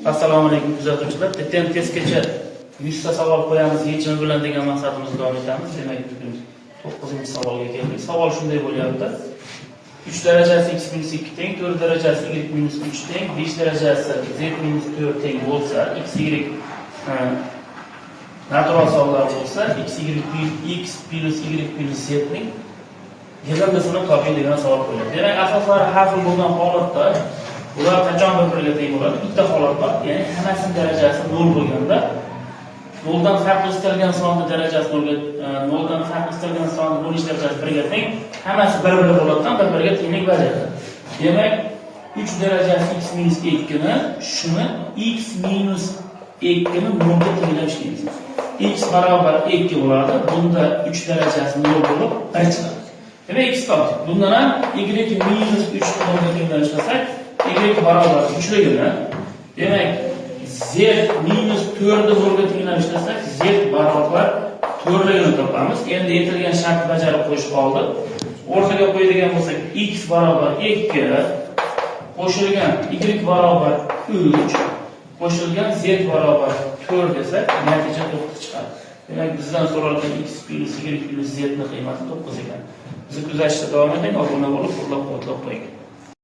Assalomu alaykum, kuzatuvchilar. TTM testgacha 100 ta savol qo'yamiz yechimi bilan degan maqsadimizni davom etamiz. Demak, bugun 9-savolga keldik. Savol shunday bo'lyapti. 3 darajasi x minus 2 teng, 4 darajasi y minus 3 teng, 5 darajasi z minus 4 teng bo'lsa, x y natural sonlar bo'lsa, x y x plus y plus z ning yig'indisini toping degan savol qo'yiladi. Demak, asoslari har xil bo'lgan holatda ular qachon bir-biriga teng bo'ladi? Bitta holat bor, ya'ni hammasini darajasi 0 bo'lganda, noldan farqli istalgan sonni darajasi nolga, noldan farqli istalgan sonni bo'lish darajasi birga teng, hammasi bir-biri bo'ladigan bir-biriga tenglik vaziyati. Demak, 3 darajasi x minus 2 ni, shuni x minus 2 ni nolga tenglab ishlaymiz. X barobar 2 bo'ladi. Bunda 3 darajasi 0 bo'lib 1 chiqadi. Demak, x topdik. Bundan ham y minus 3 ni nolga tenglab ishlasak, y barobar 3 ligini, demak, z minus 4 ni nolga tenglab ishlasak, z barobar 4 ligini topamiz. Endi aytilgan shartni bajarib qo'yish qoldi. O'rtaga qo'yadigan bo'lsak, x barobar 2 qo'shilgan y barobar 3 qo'shilgan z barobar 4 desak, natija 9 chiqadi. Demak, bizdan so'ralgan x plus y plus z ni qiymati 9 ekan. Bizni kuzatishda davom eting, obuna bo'lib, qo'llab-quvvatlab qo'ying.